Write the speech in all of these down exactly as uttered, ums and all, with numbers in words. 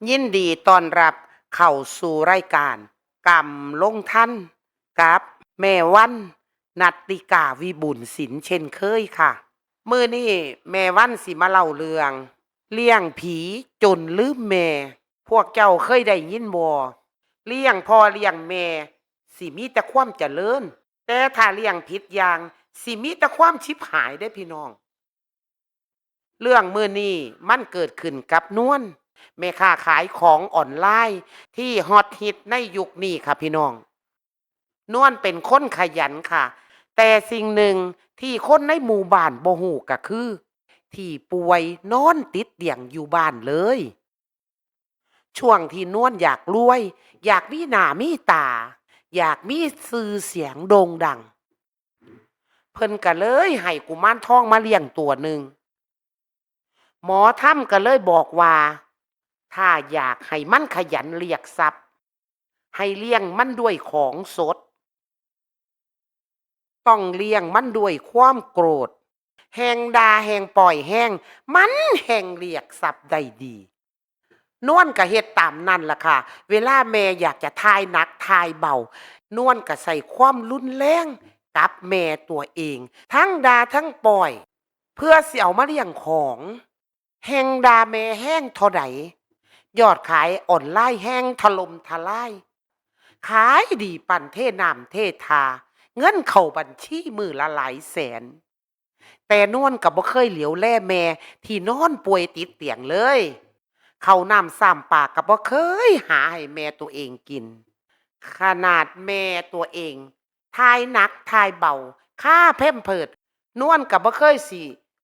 ยินดีต้อนรับเข้าสู่รายการกำลงทันกับแม่วัน นัตติกา วิบูลย์ศิลป์ เช่นเคยค่ะ มื้อนี้แม่วันสิมาเล่าเรื่อง เลี้ยงผีจนลืมแม่ พวกเจ้าเคยได้ยินบ่ เลี้ยงพ่อเลี้ยงแม่สิมีแต่ความเจริญ แต่ถ้าเลี้ยงผิดอย่างสิมีแต่ความฉิบหายเด้พี่น้อง เรื่องมื้อนี้มันเกิดขึ้นกับนวล แม่ค้าขายของออนไลน์ที่ฮอตฮิตในยุคนี้ค่ะพี่น้อง นวลเป็นคนขยันค่ะ แต่สิ่งหนึ่งที่คนในหมู่บ้านบ่ฮู้ก็คือ ที่ป่วยนอนติดเตียงอยู่บ้านเลย ช่วงที่นวลอยากรวย อยากมีหน้ามีตา อยากมีชื่อเสียงโด่งดัง เพิ่นก็เลยให้กุมารทองมาเลี้ยงตัวหนึ่ง หมอธรรมก็เลยบอกว่า ถ้าอยากให้มันขยันเรียกทรัพย์ ให้เลี้ยงมันด้วยของสด ต้องเลี้ยงมันด้วยความโกรธ แฮ่งด่าแฮ่งป้อยแฮ่ง มันแฮ่งเรียกทรัพย์ได้ดี นวลก็เฮ็ดตามนั้นล่ะค่ะ เวลาแม่อยากจะถ่ายหนักถ่ายเบา นวลก็ใช้ความรุนแรงกับแม่ตัวเอง ทั้งด่าทั้งป้อย เพื่อสิเอามาเลี้ยงของ แฮ่งด่าแม่แฮงเท่าใด ยอดขายออนไลน์แฮ่งถล่มทลาย ขายดีปานเทน้ำเทท่า เงินเข้าบัญชีมื้อละหลายแสน แต่นวลก็บ่เคยเหลียวแลแม่ที่นอนป่วยติดเตียงเลย ข้าวน้ำซ้ำปลาก็บ่เคยหาให้แม่ตัวเองกิน ขนาดแม่ตัวเองถ่ายหนักถ่ายเบา ค่าแพมเพิร์ส นวลก็บ่เคยสิ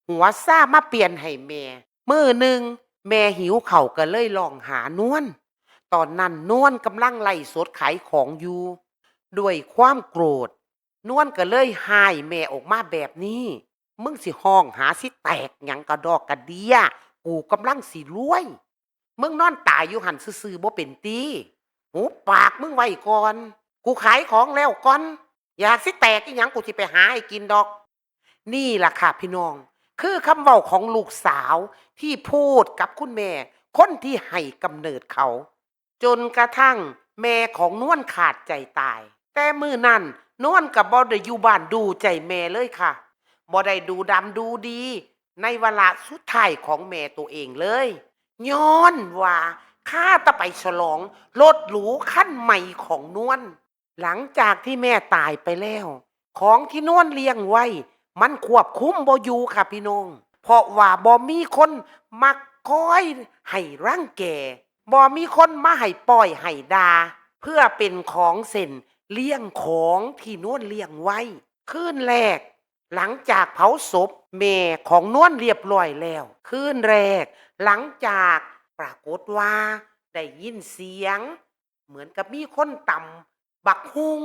หัวซ่ามาเปลี่ยนให้แม่ มื้อหนึ่งแม่หิวข้าวก็เลยร้องหานวล ตอนนั้นนวลกำลังไลฟ์สดขายของอยู่ ด้วยความโกรธ นวลก็เลยฮ้ายแม่ออกมาแบบนี้ มึงสิฮ้องหาสิแตกหยังกะดอกกะเดี้ย กูกำลังสิรวย มึงนอนตายอยู่หั่นซื่อๆบ่เป็นติ หุบปากมึงไว้ก่อน กูขายของแล้วก่อน อยากสิแตกอีหยังกูสิไปหาให้กินดอก นี่ล่ะค่ะพี่น้อง คือคำเว้าของลูกสาวที่พูดกับคุณแม่ คนที่ให้กำเนิดเขา จนกระทั่งแม่ของนวลขาดใจตาย แต่มื้อนั้นนวลก็บ่ได้อยู่บ้านดูใจแม่เลยค่ะ บ่ได้ดูดำดูดีในวาระสุดท้ายของแม่ตัวเองเลย ย้อนว่าคาแต่ไปฉลองรถหรูคันใหม่ของนวล หลังจากที่แม่ตายไปแล้ว ของที่นวลเลี้ยงไว้ มันควบคุมบ่อยู่ค่ะพี่น้อง เพราะว่าบ่มีคนมาคอยให้รังแก บ่มีคนมาให้ป้อยให้ด่า เพื่อเป็นของเส้นเลี้ยงของที่นวลเลี้ยงไว้ คืนแรก หลังจากเผาศพแม่ของนวลเรียบร้อยแล้ว คืนแรก หลังจากปรากฏว่าได้ยินเสียง เหมือนกับมีคนตำบักหุ่ง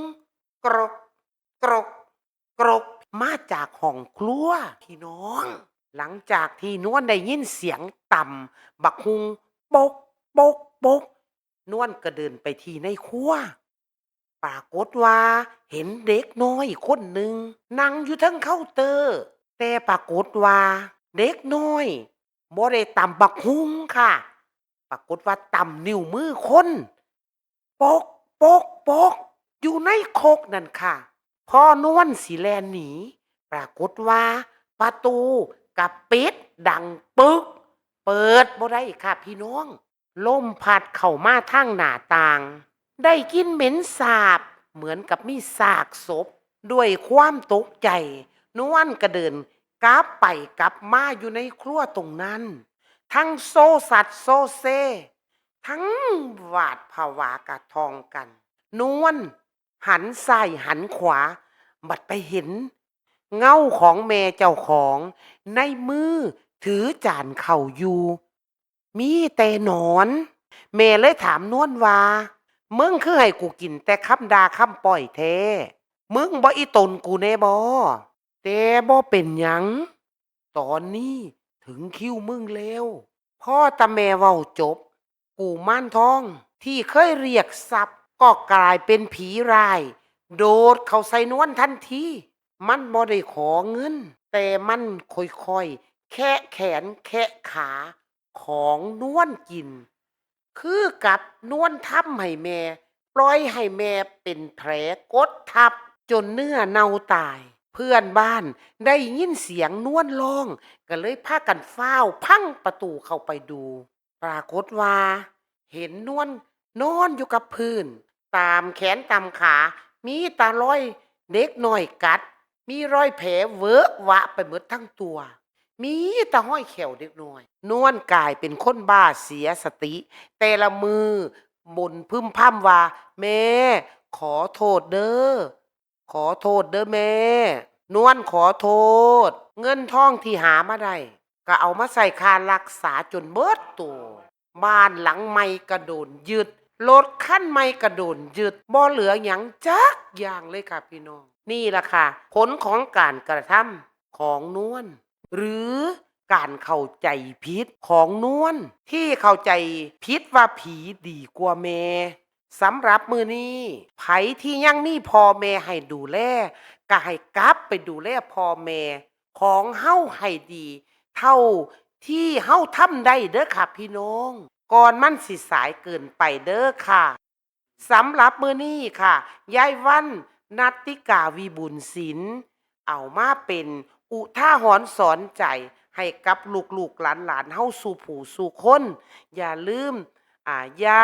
กรก กรก กรก มาจากห้องครัวพี่น้อง หลังจากที่นวลได้ยินเสียงตำบักหุ่ง ปก ปก ปก นวลก็เดินไปที่ในครัว ปรากฏว่าเห็นเด็กน้อยคนหนึ่งนั่งอยู่เทิงเคาน์เตอร์ แต่ปรากฏว่าเด็กน้อยบ่ได้ตำบักหุ่งค่ะ ปรากฏว่าตำนิ้วมือคน ปก ปก ปก อยู่ในครกนั่นค่ะ พอนวลสิแล่นหนี ปรากฏว่าประตูกะปิดดังปึก เปิดบ่ได้ค่ะพี่น้อง ลมพัดเข้ามาทางหน้าต่าง ได้กลิ่นเหม็นสาบเหมือนกับมีซากศพ ด้วยความตกใจ นวลก็เดินกลับไปกลับมาอยู่ในครัวตรงนั้น ทั้งโซซัดโซเซ ทั้งหวาดผวากะทองกัน นวลหันซ้ายหันขวา บัดไปเห็นเงาของแม่เจ้าของในมือถือจานข้าวอยู่ มีแต่หนอน แม่เลยถามนวลว่า มึงคือให้กูกินแต่คำด่าคำป้อยแท้ มึงบ่อีตนกูแน่บ่ แต่บ่เป็นหยัง ตอนนี้ถึงคิวมึงแล้ว พอตาแม่เว้าจบ กุมารทองที่เคยเรียกทรัพย์ก็กลายเป็นผีร้าย โดดเข้าใส่นวลทันที มันบ่ได้ขอเงิน แต่มันค่อยๆแคะแขนแคะขาของนวลกิน คือกับนวลทำให้แม่ ปล่อยให้แม่เป็นแผลกดทับจนเนื้อเน่าตาย เพื่อนบ้านได้ยินเสียงนวลร้อง ก็เลยพากันฟ้าวพังประตูเข้าไปดู ปรากฏว่า เห็นนวลนอนอยู่กับพื้น ตามแขนตามขา มีแต่รอยเด็กน้อยกัด มีรอยแผลเวอะหวะไปหมดทั้งตัว มีแต่ห้อยแข้วเด็กน้อย นวลกลายเป็นคนบ้าเสียสติ แต่ละมือบ่นพึมพำว่า แม่ ขอโทษเด้อ ขอโทษเด้อแม่ นวลขอโทษ เงินทองที่หามาได้ ก็เอามาใช้ค่ารักษาจนเบิดตัว บ้านหลังใหม่ก็โดนยึด รถคันใหม่ก็โดนยึด บ่เหลือหยังจักอย่างเลยค่ะพี่น้อง นี่ล่ะค่ะ ผลของการกระทำของนวล หรือการเข้าใจผิดของนวล ที่เข้าใจผิดว่าผีดีกว่าแม่ สำหรับมื้อนี้ ไผที่ยังมีพ่อแม่ให้ดูแล ก็ให้กลับไปดูแลพ่อแม่ของเฮาให้ดี เท่าที่เฮาทำได้เด้อค่ะพี่น้อง ก่อนมันสิสายเกินไปเด้อค่ะ สำหรับมื้อนี้ค่ะ ยายวัน นัตติกา วิบูลย์ศิลป์ เอามาเป็นอุทาหรณ์สอนใจให้กับลูกๆหลานๆเฮาสู่ผู้สู่คน อย่าลืม อ่า อย่า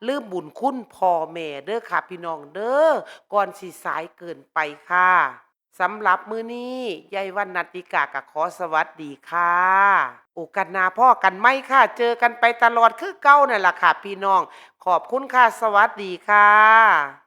ลืมบุญคุณพ่อแม่เด้อค่ะพี่น้องเด้อ ก่อนสิสายเกินไปค่ะ สำหรับมื้อนี้ ยายวัน นัตติกา ก็ขอสวัสดีค่ะ โอกาสหน้าพ้อกันใหม่ค่ะ เจอกันไปตลอดคือเก่านั่นล่ะค่ะพี่น้อง ขอบคุณค่ะ สวัสดีค่ะ